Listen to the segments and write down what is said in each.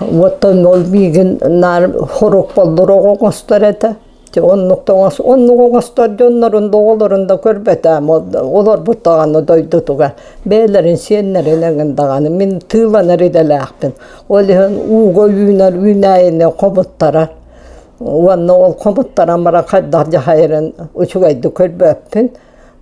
Оттон ол миигин наар хорук боллур оҕо оҥостор этэ. Оннук оннук оҥостор дьоннорун да оҕолорун да көрбөтөөм олорбут даҕаны дойдутугар бэйэлэрин сиэннэрин эҥин даҕаны мин тыыланар идэлээхпин ол иһин ууга үүнэр үүнээйини хомуттарар уонна ол хомуттаран баран хайдах дьаһайарын үчүгэйдик көрбөппүн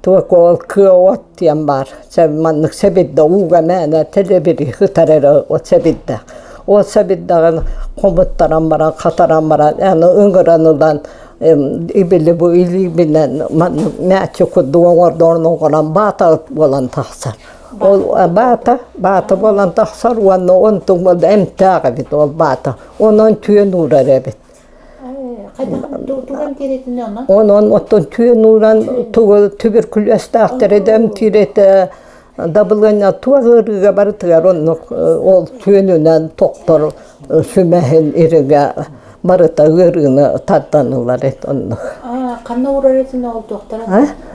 Туокуол кыа от диэн баар. Маннык сэбирдэх ууга мээнэ тэлэбири ытар эрэ от сэбирдэх. Ол сэбирдэҕин хомуттаран баран, хатаран баран, аны ыҥыран ылан ибили бу илиибинэн маннык мээччик курдук оҥордорун оҥорон баата буолан тахсар. Ол баата, баата буолан тахсар уонна онтуҥ эмтээх эбит ол баата. Онон түөн уурар эбит. Онон оттон түөн ууран тугу түбүркүлүөстээхтэри да эмтиир этэ, дабылыанньа туох ыарыыга барытыгар оннук ол түөнүнэн тохтор сүмэһин иригэ барыта ыарыыны тардан ылар эт оннук. Ханна уурар этин ол туохтара?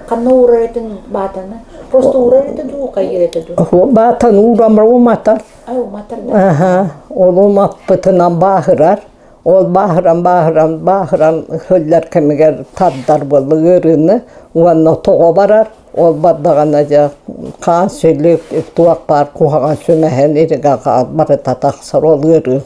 Ханна уурар этин баатаны? Просто уурар этэ дуу, хайыыр этэ дуу? Баатан уурам уматар. Уматар да. Ол умаппытынан бааһырар. Ол бааһыран-бааһыран, бааһыран сылдьар кэмигэр тардар буолла ыарыыны уонна тоҕо барар, ол бардаҕына дьэ хаан сүлүк, туох баар куһаҕан сүмэһин иригэ барыта тахсар ол ыарыы.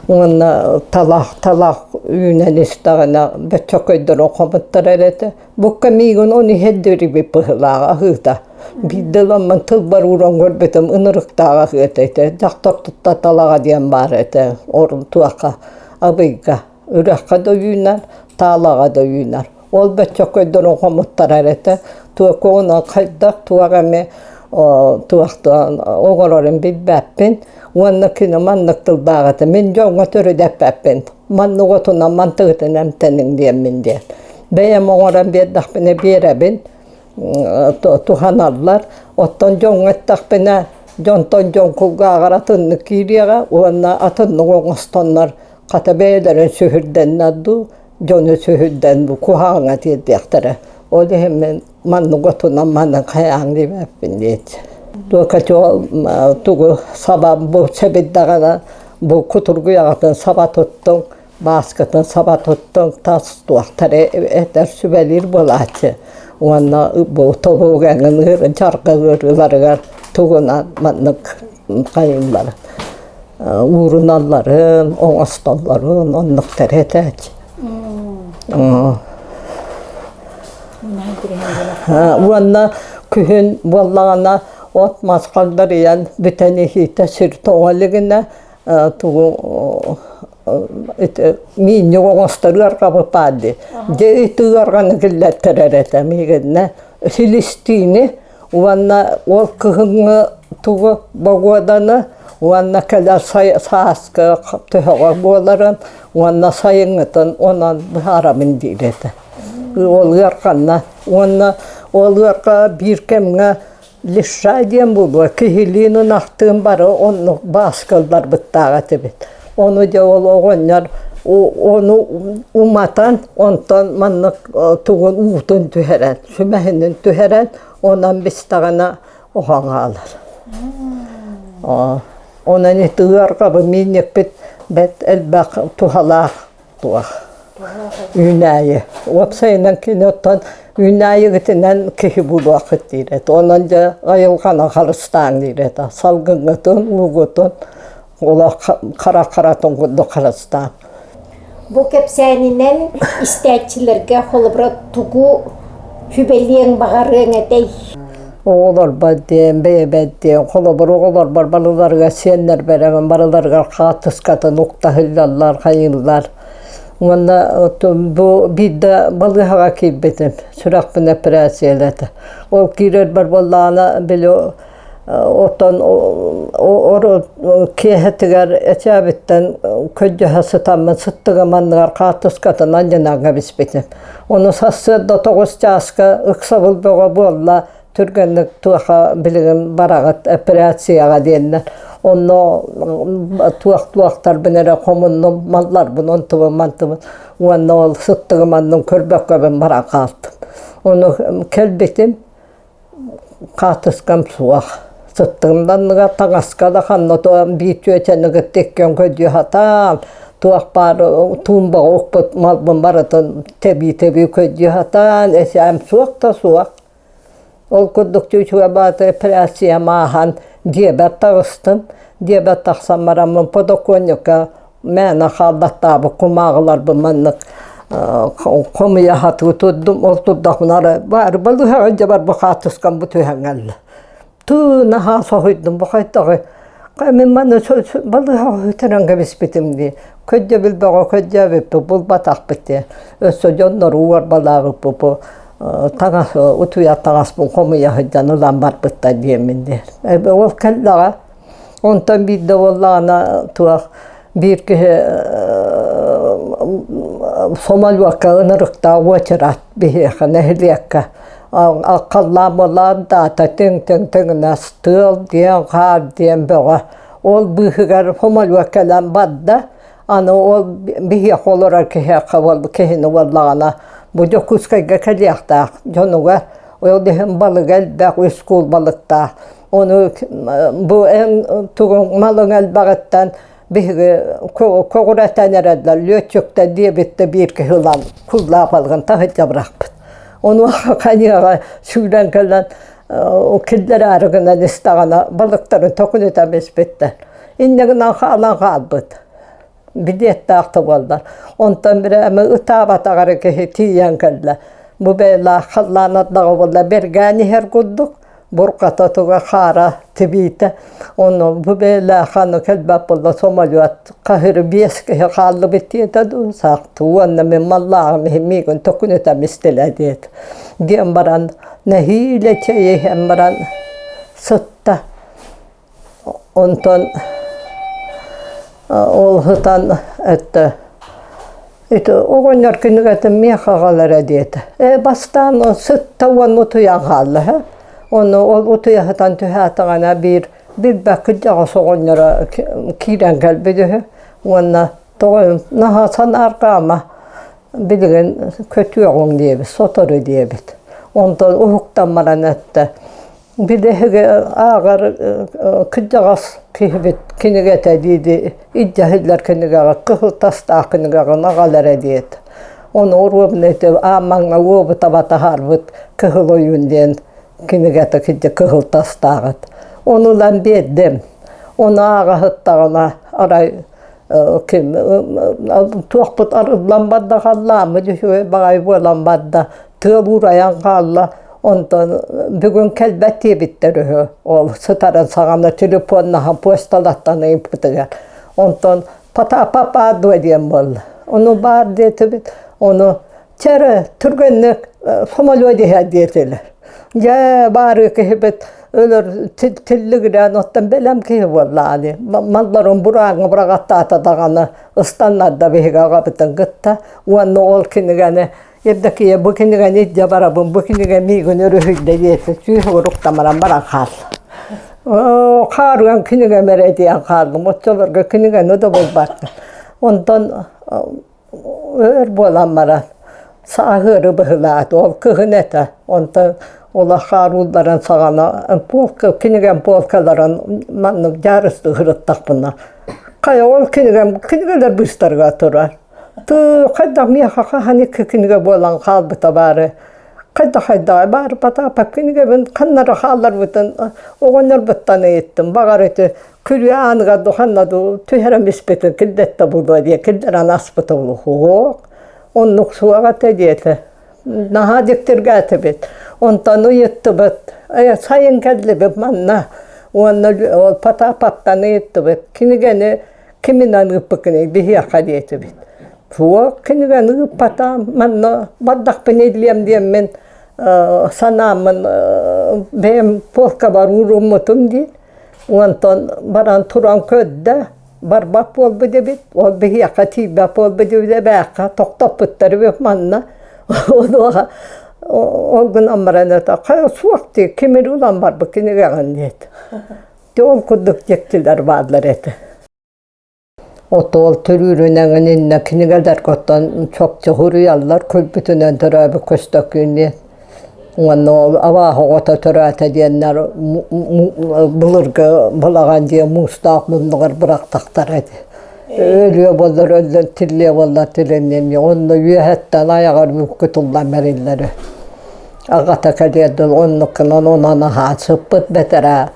Уонна талах талах үүнэн истэҕинэ бөччөкөйдөрү хомуттарар этэ. Букка миигин ону иһэрдэрибит быһыылааҕа аһыыта. Биирдэ ыламмын тылбар ууран көрбүтүм ынырыктаах аһыыта этэ. Дьахтар тутта талаҕа диэн баар этэ. Орун туохха абыйга. Үрэххэ да үүнэр, таалаҕа да үүнэр. Ол бөччөкөйдөрүн хомуттарар этэ. Туокуонан хайдах туох эмэ туохтаан оҥорорун билбэппин. Уонна кини маннык тыллаах этэ. Мин дьоҥҥо төрүт эппэппин. Маннык отунан мантыгытын эмтэниҥ диэммин диэн. Бэйэм оҥорон биэрдэхпинэ биэрэбин, туһаналлар. Оттон дьоҥҥо эттэхпинэ, дьонтон дьон кулгааҕар атыннык киириэҕэ уонна атыннык оҥостоннор хата бэйэлэрин сүһүрдэннэр дуу, дьону сүһүрдэн бу куһаҕаҥҥа тиэрдиэхтэрэ. Ол иһин мин маннык отунан маннык хайааҥ диэбэппин диэччи. Туокачуол тугу саба бу сэбирдэҕинэ бу кутургуйаҕытын саба туттуҥ бааскатын саба туттан тас туохтары этэр сүбэлиир буолааччы уонна бу тобук эҥин ыыр дьарга ыарыыларыгар тугунан маннык хайыыллар ууруналларын оҥостоллорун оннуктары этээччи уонна күһүн буоллаҕына от-мас хагдарыйан бүтэн иһиитэ сир тоҥо илигинэ тугу миинньик оҥостор ыарҕабыт дии. Дьэ ити ыарҕаны киллэртэрэр этэ миигиннэ силистиини уонна ол кыһыҥҥы тугу богуоданы уонна кэлэр сааскы төһөҕө буоларын уонна сайыҥҥытын онон быһаарабын диир этэ. Ол ыарханна уонна ол ыарха биир кэмҥэ Левша диэн буолуо, киһилиин ынахтыын бары оннук бааска ылларбыттаах этибит. Ону дьэ ол оҕонньор ону уматан, онтон маннык тугун уутун түһэрэн, сүмэһинин түһэрэн, онон бистэҕинэ оһон хаалар. Онон ити ыарҕабы миинньикпит бэрт элбэх туһалаах туох үүнээйи. Уопсайынан кини оттон үүнээйигитинэн киһи булуоххут диир этэ. Онон дьэ айылҕаны харыстааҥ диир этэ. Салгыҥҥытын, уугутун олох хара-харатын курдук харыстааҥ. Бу кэпсээнинэн истээччилэргэ холобура тугу сүбэлиэҥ баҕарыаҥ этэй? Оҕолорбор диэн, бэйэбэр диэн, холобур оҕолорбор барыларыгар сиэннэрбэр эбэн барыларыгар хаартыскатын уктаһыллаллар, хайыыллар. Уонна бу биирдэ балыыһаҕа киирбитим, сүрэхпин эпэрээссийэлэтэ. Ол киирэрбэр буоллаҕына, били оттон киэһэтигэр эчээбиттэн көрдөһө сытаммын сыттыгым анныгар хаартыскатын анньынан кэбиспитим. Ону сарсыарда 9 чааска ыксабыл бөҕө буолла, түргэнник туоха билигин бараҕыт операцияҕа диэннэр. Онно туох-туохтарбын эрэ хомуннум, малларбын онтубун мантыбын уонна ол сыттыгым аннын көрбөккөбүн баран хаалтым. Ону кэлбитим, хаартыскам суох. Сыттыгым да анныгар таҥаска да ханна туом биир чүөчэни кытта иккиэн көрдүү сатаан, туох баар туумбаҕа укпут малбын барытын тэбии-тэбии көрдүү сатаан, эсээм суох да суох. Ол курдук чуучуга баатыр операциям ааһан дьиэбэр таҕыстым. Дьиэбэр тахсан бараммын подоконникка мээнэ хааллаттаабыт кумааҕыларбын маннык хомуйа сатыы турдум. Ол турдахпына арай баары балыыһаҕа илдьэ барбыт хаартыскам бу түһэн кэллэ. Тыы наһаа соһуйдум бу хайдаҕый мин маны балыыһаҕа сүтэрэн кэбиспитим дии. Көрдөбүл бөҕө көрдөөбүппүт булбатахпыт дии. Өссө дьоннору уорбалаабыппыт бу таҥас утуйар таҥаспын хомуйа сылдьан ылан барбыттар диэммин диэн. Ол кэллэҕэ онтон биирдэ буоллаҕына туох биир киһи самолёкка ынырыктаах уочарат биһиэхэ нэһилиэккэ халлаан буоллаҕын даата түҥ-түҥ тыҥынас тыал диэн хаар диэн бөҕө ол быыһыгар самолёт кэлэн барда аны ол биһиэхэ олорор киһиэхэ киһини буоллаҕына бу Дьокуускайга кэлиэхтээх дьонугар ол иһин балыга элбэх үс куул балыктаах ону бу эн тугуҥ малыҥ элбэҕиттэн биһиги көҕүрэтэн эрэллэр лүөччүктэр диэбит да биир киһи ылан куллаах балыгын таһырдьа бырахпыт онуоха хайыаҕа сүүрэн кэлэн киллэрээри гынан истэҕинэ балыктарын төкүнүтэн испиттэр инньэ гынан хаалан хаалбыт билиэттээх да буоллар онтон бирээмэ ытаабатах эрэ киһи тиийэн кэллэ бу бэйэлээх халлаан ардаҕа буолла бэргээн иһэр курдук бурҕата туга хаара тибиитэ ону бу бэйэлээх аны кэлбэт буолла самолет хаһыры биэс киһи хааллыбыт диэтэ дуу саахты уонна мин маллааҕым иһин миигин төкүнүтэн истилэ диэт диэн баран нэһиилэ чэй иһэн баран сытта Онтон ол сытан эттэ ити оҕонньор кинигэтин миэхэ аҕал эрэ диэтэ. Ээ бастаан сытта уонна утуйан хаалла һэ. Ону ол утуйа сытан түһээтэҕинэ биир билбэт кырдьаҕас оҕонньоро киирэн кэлбит үһү уонна тоҕо наһаа санаарҕаама билигин көтүөҕүҥ диэбит, сотору диэбит. Онтон уһуктан баран эттэ Билэһиги ааҕар кырдьаҕас киһибит кинигэтэ дииди илдьэ кинигэҕэ кыһыл тастаах кинигэҕин аҕал эрэ диэт. Ону оруобуна ити аамаҥҥа уобу таба таһаарбыт Кыһыл ойуун диэн кинигэтэ кырдьа кыһыл тастааҕыт. Ону ылан биэрдим. Ону ааҕа сыттаҕына арай ким туохпут арыллан барда халлааммыт үчүгэй баҕайы буолан барда тыал уурайан хаалла онтон бүгүн кэлбэт диэбиттэр үһү ол сытарын саҕана телефоннаһан почталаттан ыйыппытыгар онтон папа дуо диэн буолла ону баар диэтибит ону чэ эрэ түргэнник самолет иһэ диэтилэр дьэ баарыы киһибит өлөр тиллигирээн оттон бэлэм киһи буоллаҕа дии малларын бурааҥҥа быраҕаттаата даҕаны ыстаннарда биһиги аҕабытын кытта уонна ол кинигэни Евдокия бу кинигэни илдьэ барабын, бу кинигэ миигин өрүһүйдэ диэтэ, сүүс уруктамаран баран хаалла. Оо, хаарыан кинигэм эрэ диэн хааллым, оччолорго кинигэни да булбаттым. Онтон өр буолан баран сааһыары быһылаат, ол кыһын этэ. Онтон олох хааруулларын саҕана полка, кинигэм полкаларын маннык дьаарыстыы сырыттахпына, хайа ол кинигэм кинигэлэр быыстарыгар турар. Тыы хайдах миэхэ хаһан икки кинигэ буолан хаалбыта баары хайда-хайдаҕай баар Потапов кинигэбин ханнары хаалларбытын оҕонньорбуттан ыйыттым баҕар ити күрүө ааныгар дуу ханна дуу түһэрэн испитин киллэттэ буолуо диye киллэрэн аспыта буолуо оннук суох этэ диэтэ наһаа дьиктиргээтибит онтон ыйыттыбыт сайын кэллибит манна уонна ол Потаповтан ыйыттыбыт кинигэни Киминэн ыыппыккыный биһиэхэ диэтибит. Суох кинигэни ыыппатаам, манна бардахпын иллиэм диэммин санааммын бэйэм полкабар ууруммутум дии. Онтон баран туран көрдө, барбат буолбут эбит, ол биһиэхэ тиийбэт буолбут эбит эбээххэ тохтоппуттар эбит манна. Онуоха ол гынан баран этэ, хайа суох дии, кимир ылан барбыт кинигэҕин диэт. Дьэ ол курдук дьиктилэр бааллар этэ. Отуол төрүүрүнэн иннэ кинигэлэргэ оттон чопчу суруйаллар күлбүтүнэн төрөөбүт Көстөкүүн диэн. Уонна ол абааһы оҕото төрөөтө диэннэр былыргы балаҕан дьиэ муустаах муннугар бырахтахтара этэ. Өлүө буоллар өллөн, тиллиэ буоллар тилиннин. Онно үөһэттэн айаҕар кутуллан бэриллэрэ. Аҕата кэлиэр дылы оннук гынан онон аһаан сыппыт бэтэрээ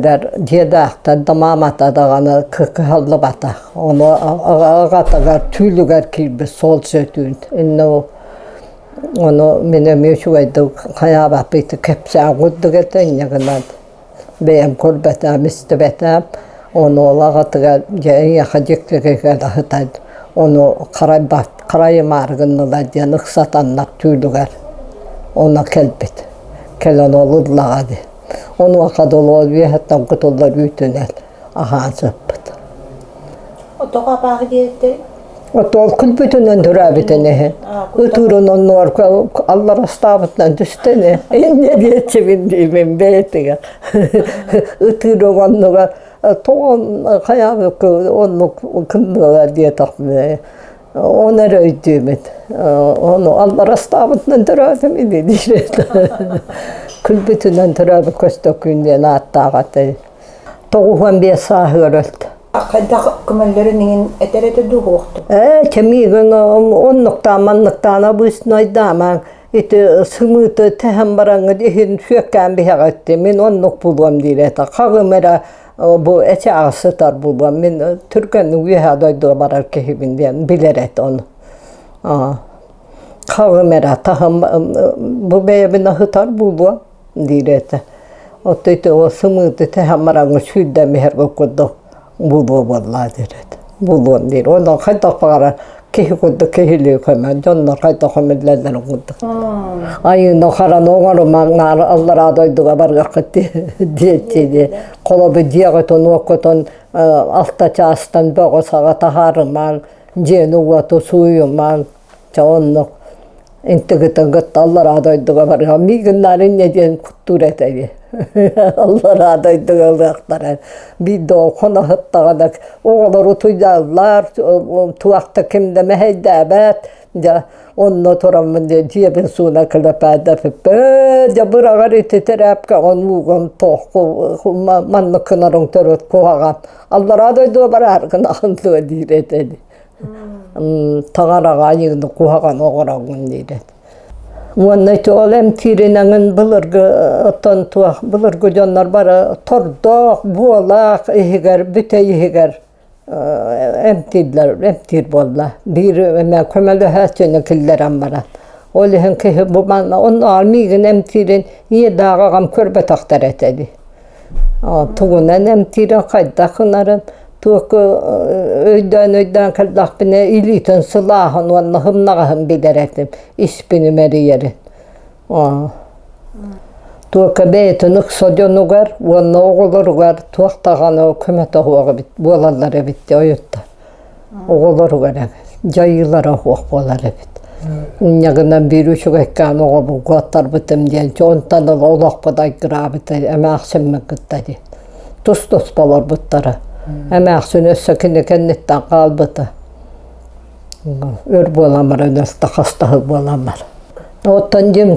дар дьиэдээхтэр да маамата даҕаны кыһаллыбатах. Ону аҕатыгар түүлүгэр киирбит суол сөтүүн. Иннэ ол Ону мин эмиэ үчүгэйдик хайаабаппыт кэпсээн курдук этэ, инньэ гынан бэйэм көрбөтөм, истибэтим. Ону ол аҕатыгар дьэ эйиэхэ дьиктиргэ аһытан ону харайбат харайымаары гыннылар диэн ыксатаннар түүлүгэр ону кэлбит. Кэлэн ол ыллаҕа дии. Онуоха дылы ол үөһэттэн кутуллар үүтүнэн аһаан сыппыт. Тоҕо абааһы диэбиттэрий? Ол күлбүтүнэн төрөөбүтүн иһин. Ытыырын оннугар алларастаабытынан түстэни. Инньэ диэччибин диибин бэйэтигэр. Ытыыр оннугар тоҕо хайаабыкка оннук кынныылар диэтэхпинэ оны эрэ өйдүүбүн. Ону алларастаабытынан төрөөтүм ини диир. Күлбүтүнэн төрөөбүт көстөкүүн диэн ааттаах этэ. 95 сааһыгар өлтө. Хайдах көмөллөрүн иҥин этэр этэ дуу уохту? Ээ, кэмиигин оннуктаан манныктаан обычнайдаамаҥ ити сымыыты тэһэн бараҥҥыт иһин сүөккээн биһэҕитти мин оннук булуом диир этэ. Хаҕым эрэ бу эчээҕи сытар булуом мин түргэнник үөһээ дойдуга барар киһибин диэн билэр этэ ону. Хаҕым эрэ таһым бу бэйэбин аһытар булуом диир этэ. Оттон ити ол сымыыты тэһэн бараҥҥын сүүрдэн иһэргэ курдук булуо буоллаа диир этэ. Булуом диир. Онон хайдах баҕарар киһи курдук киһилии көмө, дьоннор хайдах көмөллөллөрүн курдук. Айыыны хараны оҥорумаҥ, наар аллараа дойдуга барыаххыт диэччи дии. Холобур дьиэҕитин уоккутун алта чаастан бөҕө саҕа таһаарымаҥ, дьиэни-уоту сууйумаҥ, Чэ оннук интигитин кытта аллараа дойдуга барыам. Миигин инньэ диэн куттуур этэ дии. Аллараа дойдуга ылыахтара. Биирдэ ол хоно сыттаҕына оҕолор утуйаллар, туох да ким да мэһэйдээбэт. Дьэ онно тураммын дьэ дьиэбин сууна кылапаайдаппыт. Дьэ быраҕар ити тэрээпкэҕин уугун туохку маннык гынарыҥ төрүт куһаҕан. Аллараа дойдуга бараар гынаҕын дуо диир этэ дии. Таҥараҕа айыыны куһаҕан оҥороҥҥун диирэ. Уонна ити ол эмтииринэҥин былыргы оттон туох былыргы дьоннор бары тордоох, буолаах иһигэр, бүтэй иһигэр эмтииллэр, эмтиир буолла. Биир эмэ көмөлөһөөччүнү киллэрэн баран. Ол иһин киһи бу манна оннооҕор миигин эмтиирин ийэ-дааҕы аҕам көрбөтөхтөр этэ дии. Тугунан эмтиирин, хайдах гынарын туох өйдөөн-өйдөөн кэллэхпинэ илиитин сылааһын уонна сымнаҕаһын билэр этим, испин имэрийэрин. Туохха бэйэтин ыкса дьонугар уонна оҕолоругар туох даҕаны көмөтө суох эбит буолаллар эбит дии ойуттар. Оҕолоругар эбит, дьайыылара суох буолар эбит. Инньэ гынан биир үчүгэйкээн оҕобун куоттарбытым диэн онтон ыла олохпут айгыраабыта эмээхсиммин кытта диэн. Тус-туспа олорбуттара. Эмээхсин өссө кини кэнниттэн хаалбыта. Өр буолан баран өстө хастаһы буолан баран. Оттон дьим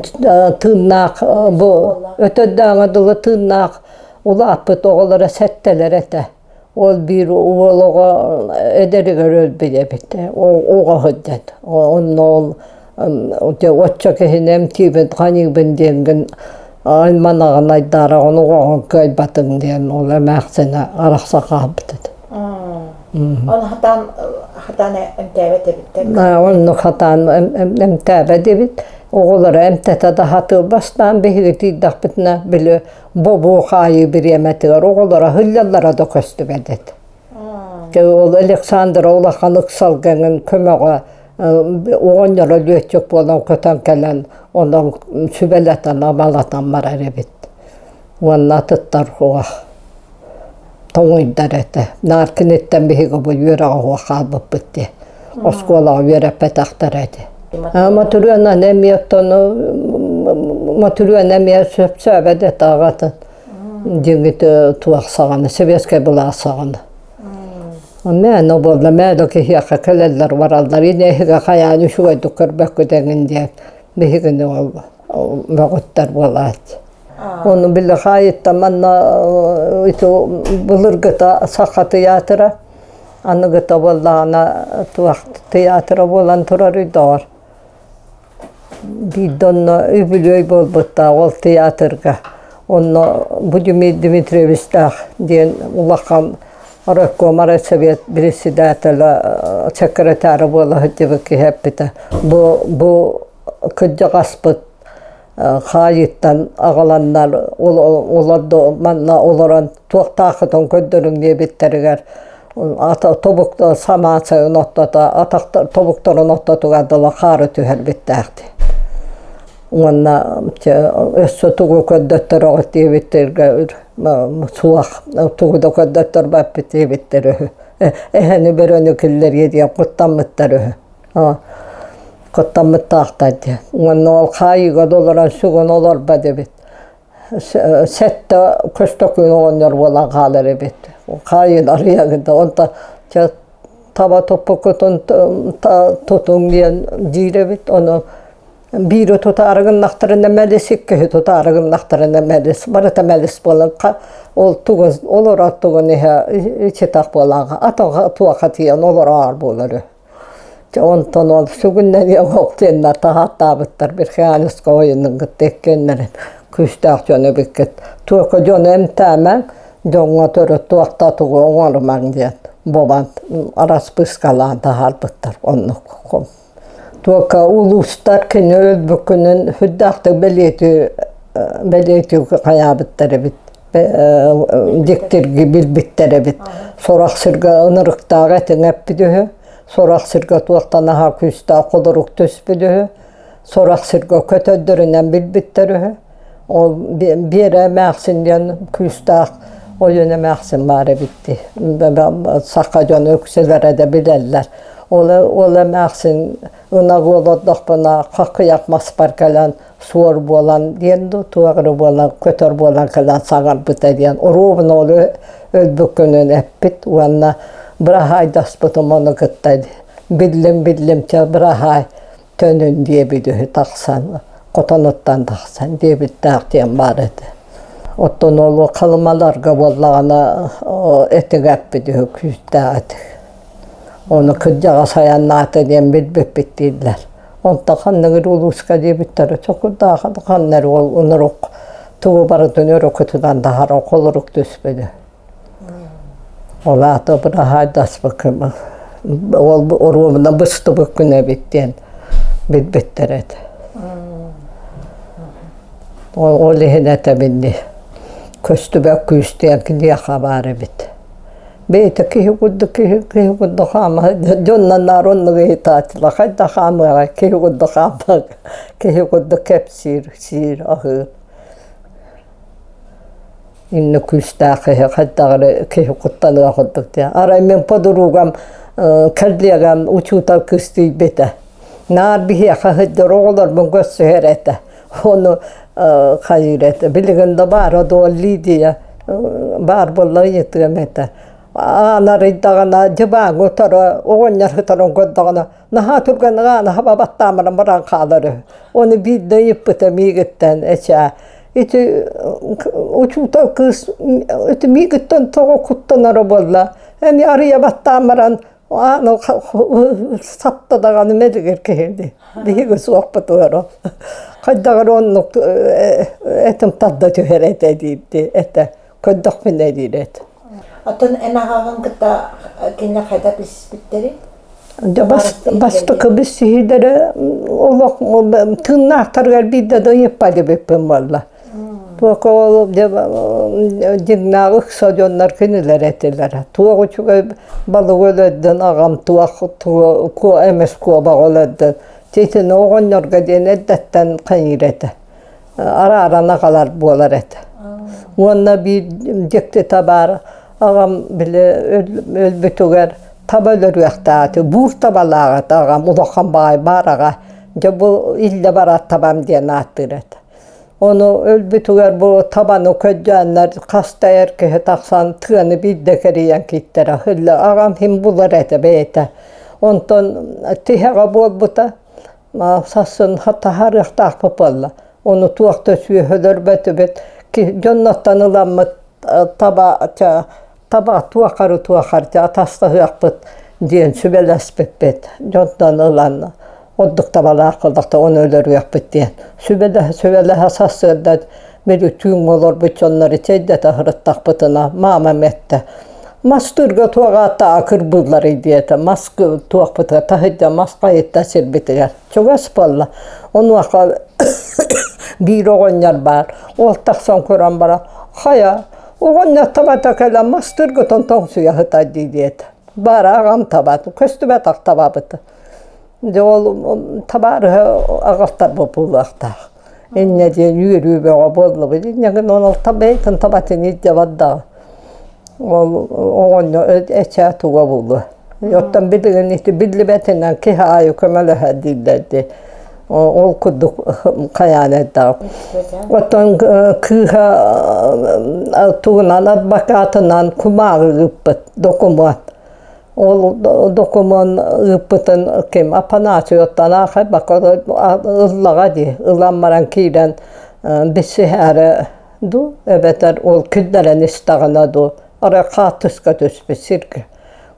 тыыннаах бу өтөрдөөҥө дылы тыыннаах улааппыт оҕолоро сэттэлэр этэ. Ол биир уол оҕо эдэригэр өлбүт эбит, оҕо сылдьан. Онно ол оччо киһини эмтиибин, ханыыбын диэҥҥин айманаҕын айдаараҕын оҕоҕун кыайбатыҥ диэн ол эмээхсинэ арахса хаалбыт этэ. Оны хатаан хатаан эмтээбэт эбиттэр. Оннук хатаан эмтээбэт эбит. Оҕолоро эмтэтэ да сатыыр бастаан биһиги тиийдэхпитинэ били бобуу хаайыы бириэмэтигэр оҕолоро сылдьаллара да көстүбэт этэ. Ол Александра улахан ыксалгаҥын көмөҕө оҕонньоро лүөччүк буолан көтөн кэлэн онон сүбэлэтэн амалатан барар эбит. Уонна атыттар суох тоҥуйдар этэ. Наар киниттэн биһиги бу үөрэҕэ суох хаалбыппыт дии. Оскуолаҕа үөрэппэтэхтэрэ этэ. Матырыанан эмиэ оттон Матырыана эмиэ сөпсөөбөт этэ аҕатын. Дьиҥити туох саҕана, сэбиэскэй былаас саҕана. Мээнэ буолла, мээнэ киһиэхэ кэлэллэр бараллар. Инэһигэ хайаан үчүгэйдик көрбөккүт эҥин диэн биһигини ол. Мөҕүттэр буолааччы. Ону били хаайыттан манна ити былыргыта саха тыйаатыра, аныгыта буоллаҕына туох тыйаатыра буолан турарый доҕор. Биирдэ онно үбүлүөй буолбуттаах ол тыйаатырга. Онно Будимир Дмитриевичтаах диэн улахан райком райсовет председателэ секретара буола сылдьыбыт киһи эппитэ. Бу бу кырдьаҕаспыт хаайыыттан аҕаланнар олордо манна олорон туохтааххытын көрдөрүҥ диэбиттэригэр тобук самаачайын оттото атахтар тобуктарын оттотугар дылы хаары түһэрбиттээхти уонна өссө тугу көрдөттөрөҕүт диэбиттэргэ суох тугу да көрдөттөрбөппүт диэбиттэр үһү эһэни бөрөнү киллэриэ диэн куттаммыттар үһү Куттаммыттаахтар диэн. Уонна ол хаайыыга да олорон сүгүн олорбот эбит. Сэттэ көстөкүүн оҕонньор буолан хаалар эбит. Хаайыын арыйаҕын да онто чэ таба туппуккутун тутуҥ диэн диир эбит. Ону биири тутаары гыннахтарына мэлис, иккиһи тутаары гыннахтарына мэлис. Барыта мэлис буолан ол тугун олорор тугун иһэ ичитэх буолан атаҕа туоха тиийэн олороор буолар үһү. Дьэ онтон ол сүгүннэниэ оһох диэннэр таһааттаабыттар Верхоянскай ойуунун кытта иккиэннэрин күүстээх дьон эбиккит. Туока дьону эмтээмэҥ, дьоҥҥо төрүт туохта тугу оҥорумаҥ диэн бобан араспыыскалаан таһаарбыттар оннук. Туока улуустар кини өлбүккүнүн сүрдээхтик бэлиэтии бэлиэтии хайаабыттар эбит. Диктирги билбиттэр эбит. Сорох сиргэ ынырыктаах этиҥ эппит үһү, сорох сиргэ туохтан аһаа күүстээх холорук түспүт үһү, сорох сиргэ көтөрдөрүнэн билбиттэр үһү. Ол Биэрэ эмээхсин диэн күүстээх ойуун эмээхсин баар эбит дии. Саха дьоно үксүлэрэ да билэллэр. Ол, ол эмээхсин ынах олордохпуна хахыйах маспар кэлэн суор буолан диэн дуу, туох эрэ буолан, көтөр буолан кэлэн саҥарбыта диэн оруобуна ол өлбүккүнүн эппит уонна быраһаайдаспытым ону кытта биллим биллим чэ быраһаай төнүн диэбит үһү тахсан хотонуттан тахсан диэбиттээх диэн баар этэ. Оттон ол халымаларга буоллаҕына этиҥ эппит үһү күүстээх этик. Ону кырдьаҕас айаннаата диэн билбиппит дииллэр. Онтон ханнык эрэ улууска диэбиттэрэ чокурдаах ханна эрэ ол ынырык тугу барытын өрөкүтүнэн таһааран холорук түспүтэ. Ол аата быраһаайдаспыккын ол оруобуна быстыбыккын эбит диэн билбиттэр этэ. Ол иһин этэбин дии көстүбэт күүс диэн киниэхэ баар эбит. Бэйэтэ киһи курдук киһи киһи курдук хаама дьоннор наар оннук ыйытааччылар хайдах хаамыаҕай киһи курдук хаампат киһи курдук кэпсиир сиир аһыыр иннэ күүстээх киһи хайдах эрэ киһи куттаныах курдук диэн арай мин подругам коллегам учуутал кыыс тиийбитэ наар биһиэхэ сылдьар оҕолорбун көрсүһэр этэ Ону хайыыр этэ. Билигин да баара дуо Лидия баар буолла ыйытыам этэ. Аан арыйдаҕына дьыбааҥҥа утары оҕонньор сытарын көрдөҕүнэ наһаа түргэнник ааны хаба баттаамаран баран хаалар үһү. Ону биирдэ ыйыппыта миигиттэн эчээ ити учуутал кыыс ити миигиттэн тоҕо куттанара буолла эмиэ арыйа баттаан баран Ааны сапта даҕаны мэлигир киһини. Биһиги суохпутугар ол. Хайдах эрэ оннук этим тарда түһэр этэ диирди этэ. Көрдөхпүнэ диир этэ. Оттон эн аҕаҕын кытта кинилэр хайдах билсиспиттэрий? Дьэ бастакы билсиһиилэрэ олох тыыннаахтарыгар биирдэ да ыйыппат эбиппин буолла. Туох ол дьиҥнээх ыкса дьоннор кинилэр этилэр. Туох үчүгэй балыгы өлөрдөн аҕам туох эмис куобаҕы өлөрдөн титини оҕонньорго диэн эрдэттэн хайыыр этэ. Арааран аҕалар буолар этэ. Уонна биир дьиктитэ баар аҕам били өлбүтүгэр таба өлөрүөхтээх этэ. Буур табалаах этэ аҕам улахан баай баар аҕа. Дьэ бу иллэ барар табам диэн ааттыыр этэ. Ону өлбүтүгэр бу табаны көрдөөннөр хас да эр киһи тахсан тыаны биирдэ кэрийэн кииттэрэ. Ылла аҕам иһин булар этэ бэйэтэ. Онтон тиһэҕэ буолбута сарсын таһаарыахтаахпыт буолла. Ону туох да сүөһүлэрбэтибит. Дьонноттон ыламмыт таба таба туохары туохар атастаһыахпыт диэн сүбэлэспиппит. Дьонтон ылан ордук табалаах буоллахта ону өлөрүөхпүт диэн. Сүбэлэһэ сүбэлэһэ сарсыарда били түүҥҥэ олорбут дьоннору чэйдэтэ сырыттахпытына маамам эттэ мастыырга туох ааттааҕа кырбыылларый диэтэ мас туохпутугар таһырдьа мас хайытта сирбитигэр чугас буолла онуоха биир оҕонньор баар ол тахсан көрөн баран хайа оҕонньор табата кэлэн мастыыргытын тоҥсуйа сытар дии диэтэ баара аҕам табат көстүбэтэх табабыт дьэ ол табаарыһы аҕалтарбыт буолуохтаах Инньэ диэн үөрүү бөҕө буоллубут. Инньэ гынан ол бэйэтин табатын илдьэ бардаҕа. Ол оҕонньор эчээ туга буолуо. Оттон билигин ити биллибэтинэн киһи аайы көмөлөһөр дииллэр дии. Ол курдук хайаан эрдэҕим. Оттон кыыһа тугунан адвокатынан кумааҕы ыыппыт докумуон. Ол докумуон ыыппытын ким Афанасьевтан аахайбакка ыллаҕа дии, ылан баран киирэн билсиһээри дуу, эбэтэр ол киллэрэн истэҕинэ дуу, арай хаартыска түспүт сиргэ.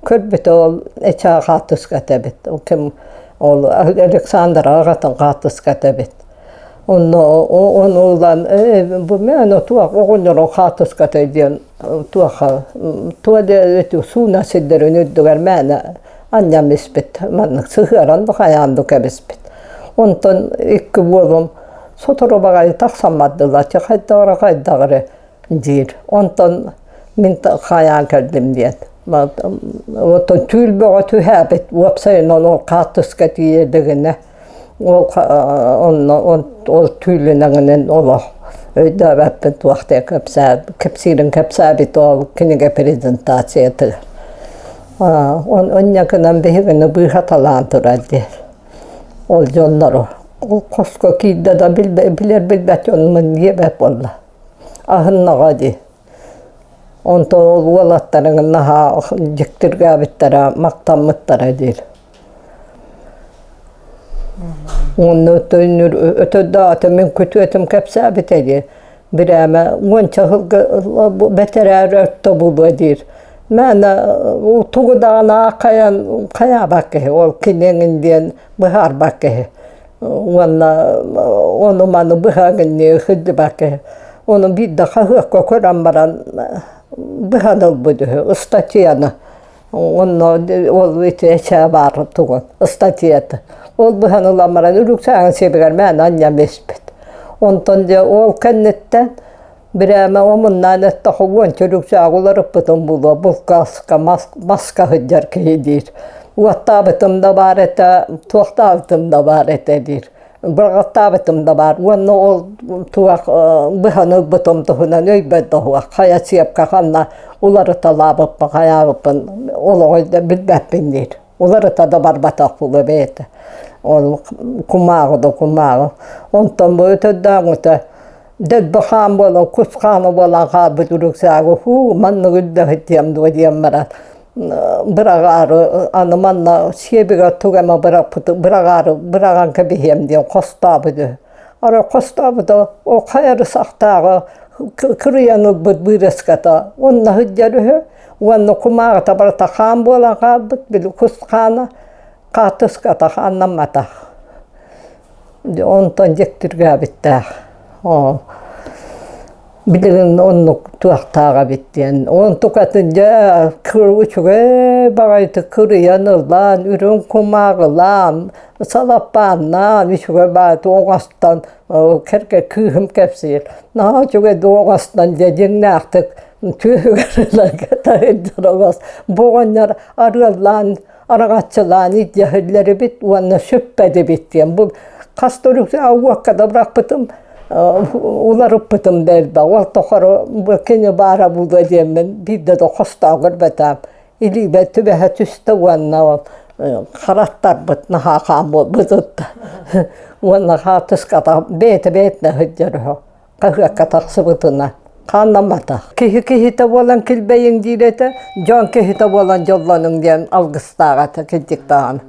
Көрбүтэ ол эчээ хаартыската эбит. Ким ол Александр аҕатын хаартыската эбит. Онно ону ылан бу мээнэ туох оҕонньорун хаартыската диэн туоха туо сууна сирдэрин үрдүгэр мээнэ анньан испит маннык сыһыаран да хайаан да кэбиспит онтон икки уолум сотору баҕайы тахсан бардылар хайдах эрэ хайдах эрэ диир онтон мин хайаан кэллим диэн оттон түүл бөҕө түһээбит уопсайынан ол хаартыска тиийэрдэгинэ Ол онно ол түүлүнэҥинэн олох өйдөөбөппүн туох диэн кэпсиирин кэпсээбит ол кинигэ презентациятыгар. Онньа гынан биһигини быыһаталаан турар диир. Ол дьоннору ол хоско киирдэ да билэр билбэт дьонмун диэбэт буолла. Аһыннаҕа дии. Онтон ол уолаттарыҥ наһаа дьиктиргээбиттэрэ, махтаммыттара диир. Уонна өтөрдөөтө мин күтүөтүм кэпсээбитэ дии. Бирээмэ уонча сылга бэтэрээ өртө булуо диир. Мээнэ тугу даҕаны аахайан хайаабат киһи, ол киниэҥин диэн быһаарбат киһи. Уонна ону-маны быһа гынныы сылдьыбат киһи. Ону биирдэ хаһыакка көрөн баран быһан ылбыт үһү ыстатыйаны. Онно ол ити эчээ баар тугун ыстатыйата. Ол быһан ылан баран үрүксээҕин сиэбигэр мээнэ анньан испит. Онтон дьэ ол кэнниттэн бирээмэ омуннаан эттэххэ уонча үрүксээҕи уларыппытым буолуо булкааска маска сылдьар киһи диир. Уоттаабытым да баар этэ, туохтаабытым да баар этэ диир. Быраҕаттаабытым да баар уонна ол туох быһан ылбытым туһунан өйбөр да суох хайа сиэпкэ ханна уларыталаабыппын хайаабыппын олоҕу да билбэппин диир уларыта да барбатах буолуо бэйэтэ ол кумааҕы да кумааҕы онтон бу өтөрдөөҥүтэ дэлби хаан буолан кус хаана буолан хаалбыт үрүксээгу һуу маннык үллэһиттиэм дуо диэн баран быраҕаары аны манна сиэбигэр тугу эмэ быраҕаары быраҕан кэбиһиэм диэн хостообут үһү. Арай хостообута ол хайа сахтааҕы кырыйан ылбыт быырыската онно сылдьар үһү уонна кумааҕыта барыта хаан буолан хаалбыт били кус хаана хаартыската хааннамматах. Онтон дьиктиргээбиттээх. Билигин оннук туохтаах эбит диэн. Онтукатын дьэ үчүгэй баҕайытык кырыйан ылан, үрүҥ кумааҕылаан, салаппааннаан үчүгэй баҕайытык оҥостон кэргэ кыыһым кэпсиир. Наһаа үчүгэй оҥостон дьэ дьиҥнээхтик түөһүгэр ыларга таһырдьар оҥос. Бу оҕонньор арыаллаан араҥаччылаан илдьэһиллэрибит уонна сүппэтибит диэн. Бу хас да уокка да бырахпытым уларыппытым да элбэх. Ол тухары бу кини баара буолуо диэммин биирдэ да хостоон көрбөтөм. Илиибэр түбэһэ түстэ уонна ол харахтарбыт наһаа хаан буолбутутта. Уонна хаартыската бэйэтэ бэйэтинэ сылдьар үһү. Хаһыакка тахсыбытына хааннамматах. Киһи киһитэ буолан килбэйиҥ диир этэ, дьон киһитэ буолан дьоллонуҥ диэн алгыстаах этэ кырдьык даҕаны.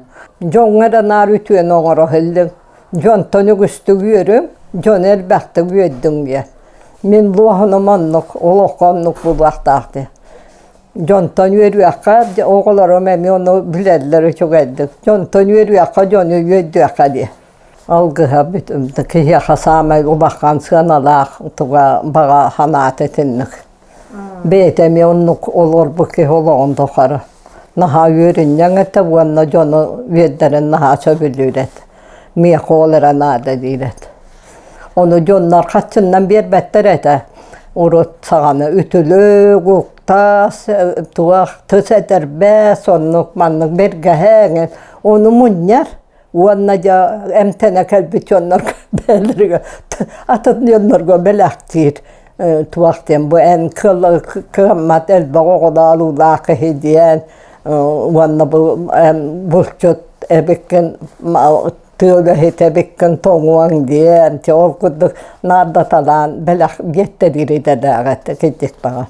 Дьоҥҥо эрэ наар үтүөнү оҥоро иһиллиҥ. Дьонтон үгүстүк үөрүҥ. Дьон элбэхтик үөрдүҥ диэн. Мин луоһунум оннук, олоххо оннук буолуохтаах диэн. Дьонтон үөрүөххэ, оҕолорум эмиэ ону билэллэр үчүгэйдик. Дьонтон үөрүөххэ, дьону үөрдүөххэ диэн. Алгыһа киһиэхэ саамай улахан сыаналаах туга баҕа санаата итинник. Бэйэтэ эмиэ оннук олорбут киһи олоҕун тухары наһаа үөрүнньэҥ этэ уонна дьону үөрдэрин наһаа сөбүлүүр этэ. Миэхэ ол эрэ наада диир этэ. Ону дьоннор хаччыннан биэрбэттэр этэ. Урут саҕана үтүлүк, уктас, туох тыс этэрбэс, оннук маннык бэргэһэ ону мунньар уонна дьэ эмтэнэ кэлбит дьоннорго бэйэлэригэр атын дьоннорго бэлэхтиир туох диэн бу эн кыаммат элбэх оҕолоох киһи диэн уонна бу эн булчут эбиккин тыа үлэһитэ эбиккин тоҥуоҥ диэн ол курдук наардаталаан бэлэх биэттэриир идэлээх этэ кырдьык даҕаны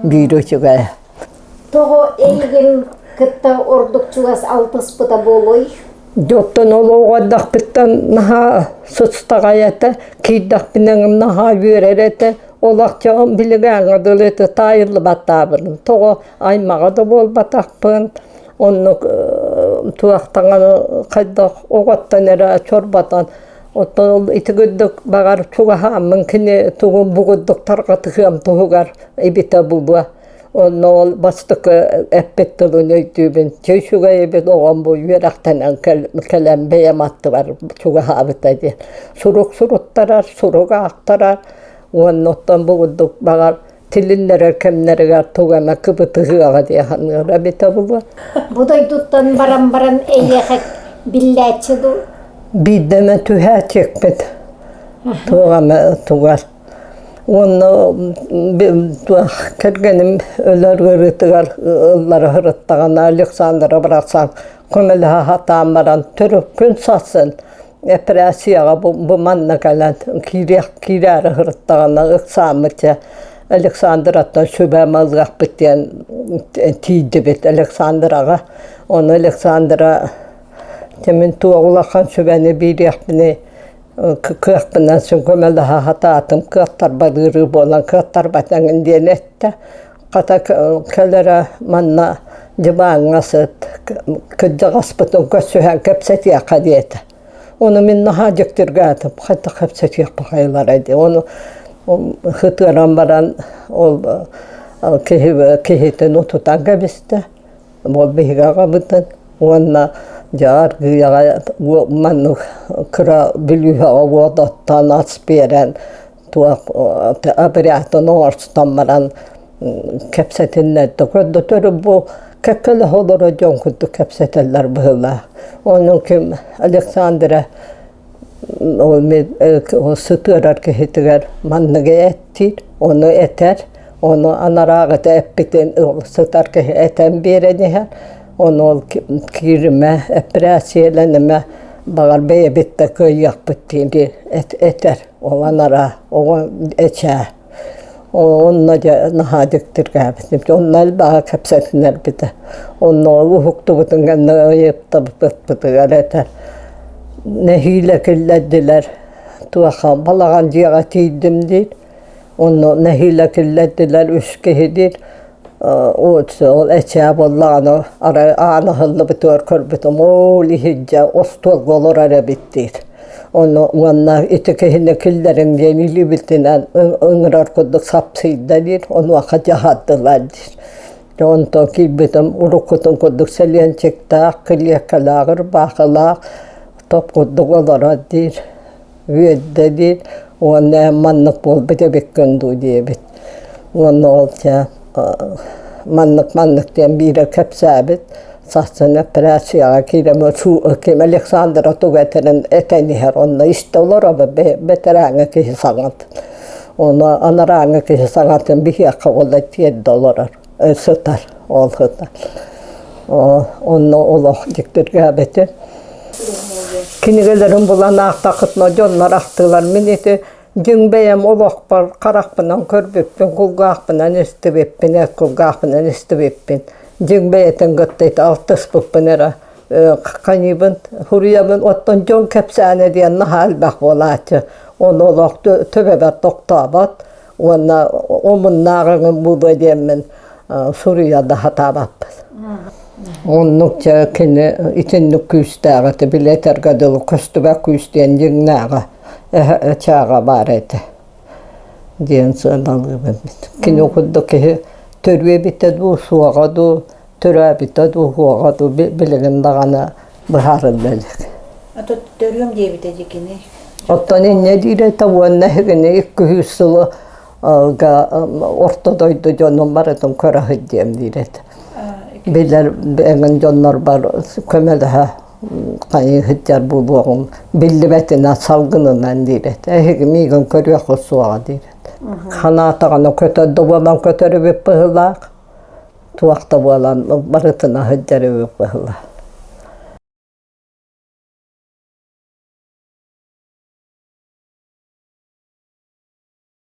биир үчүгэй. Тоҕо эйигин кытта ордук чугас алтыспыта буолуой? Дьоттон ол оҕо эрдэхпиттэн наһаа сыстаҕай этэ, киирдэхпинэ наһаа үөрэр этэ. Олохчоҕум билигааҥҥа дылы этэ таайыллыбаттаабын. Тоҕо аймаҕа да буолбатахпын, оннук туохтаҥаны хайдах оҕоттон эрэ чорботон оттон ол ити курдук баҕар чугаһааммын кини тугун бу курдук тарҕатыһыам туһугар эбитэ буолуо. Онно ол бастакы эппит тылын өйдүүбүн. Чэ үчүгэй эбит оҕом бу үөрэхтэнэн кэлэн бэйэм аттыбар чугаһаабыта диэн. Сурук суруттарар, сурук аахтарар уонна оттон бу курдук баҕар тилиннэрэр кэмнэригэр тугу эмэ кыбытыһыаҕа дии саныыр эбитэ буолуо. Бу дойдуттан баран баран эйиэхэ биллээччи дуу? Биирдэ эмэ түһээччикпит. Туох эмэ тугар Уонна кэргэним өлөр ыарыытыгар ыллара сырыттаҕына Александра барахсан көмөлөһө сатаан баран төрүккүн сарсын эпэрээссийэҕэ бу манна кэлэн киириэх киирээри сырыттаҕына ыксааммыт дьэ Александраттан сүбэ ылыахпыт диэн тиийдибит Александраҕа. Ону Александра дьэ мин туох улахан сүбэни биэриэхпиний Кыахпынан син көмөлөһө сатаатым, кыаттарбат ыарыы буолан кыаттарбат эҥин диэн эттэ. Хата кэлэрэ манна дьыбааҥҥа сыт, кырдьаҕаспытын көрсүһэн кэпсэтиэххэ диэтэ. Ону мин наһаа дьиктиргээтим, хайдах кэпсэтиэх баҕайылара дии. Ону сытыаран баран ол киһи киһитин утутан кэбистэ. Ол биһиги аҕабытын уонна дьэ аргыыйаҕа маннык кыра бүлүүһэҕэ уот оттон ас биэрэн туох обрядын оҥорсон баран кэпсэтиннэрдэ. Көрдөтөр бу кэккэлэһэ олорор дьон курдук кэпсэтэллэр быһыылаах. Онон ким Александра Ол сытыарар киһитигэр манныгы эттиир, ону этэр, ону анарааҕыта эппитин сытар киһи этэн биэрэн иһэр, ону ол кииримэ, эппэрээссийэлэнимэ, баҕар бэйэбит да кыайыахпыт диэн этэр. Ол анараа оҕо эчээ. Онно дьэ наһаа дьиктиргээбитим. Онно элбэҕи кэпсэтинэрбитэ. Онно ол уһуктубутун кэннэ ыйыттабыппытыгар этэр нэһиилэ киллэрдилэр туоха балаҕан дьиэҕэ тиийдим диир. Онно нэһиилэ киллэрдилэр үс киһи диир. Ол эчээ буоллаҕына арай аан аһыллыбытыгар көрбүтүм ол иһирдьэ остуолга олорор эбит диир. Ону уонна ити киһини киллэриҥ диэн илиибитинэн ыҥырар курдук сапсыйда диир, онуоха дьаһайдылар диир. Дьэ онтон киирбитим уруккутун курдук сэлиэнчиктээх, килиэккэлээх, ырбаахылаах топ курдук олорор диир, үөрдэ диир уонна эн маннык буолбут эбиккин дуу диэбит. Уонна ол дьэ маннык-маннык диэн биирэ кэпсээбит. Сарсын операцияҕа киирэн ким Александра тугу этэрин этэн иһэр онно истэ олоробут бэтэрээҥҥэ киһи саҥатын. Ону анарааҥҥы киһи саҥатын биһиэхэ уола тиэрдэ олорор сытар ол сытар. Онно олох дьиктиргээбитим. Кинигэлэрин булан аахтаххытына дьоннор ахтыылар мин ити Дьиҥ бэйэм олохпор харахпынан көрбүппүн, кулгаахпынан истибиппин, эт кулгаахпынан истибиппин, дьиҥ бэйэтин кытта ити алтыспыппын эрэ хайыыбын, суруйабын. Оттон дьон кэпсээнэ диэн наһаа элбэх буолааччы. Ону олох төбөбөр тохтообот уонна омуннааҕыҥын буолуо диэммин суруйа да сатаабаппын. Оннук дьэ кини итинник күүстээх этэ, били этэргэ дылы көстүбэт күүс диэн дьиҥнээҕэ эчээҕэ баар этэ диэн сыаналыыбын. Кини курдук киһи төрүө эбитэ дуу, суоҕа дуу, төрөөбүтэ дуу, суоҕа дуу билигин даҕаны быһаарылла илик. А то төрүөм диэбитэ дии кини. Оттон инньэ диир этэ уонна эһигини 200 сылы орто дойду дьонун барытын көрө сылдьыам диир этэ. Билэр эҥин дьоннорбор көмөлөһө хайыы сылдьар буолуоҕум биллибэтинэн салгынынан диир этэ. Эһиги миигин көрүөххүт суоҕа диир этэ. Ханаатаҕына көтөр да буолан көтөр эбит быһыылаах, туох да буолан барытына сылдьар эбит быһыылаах.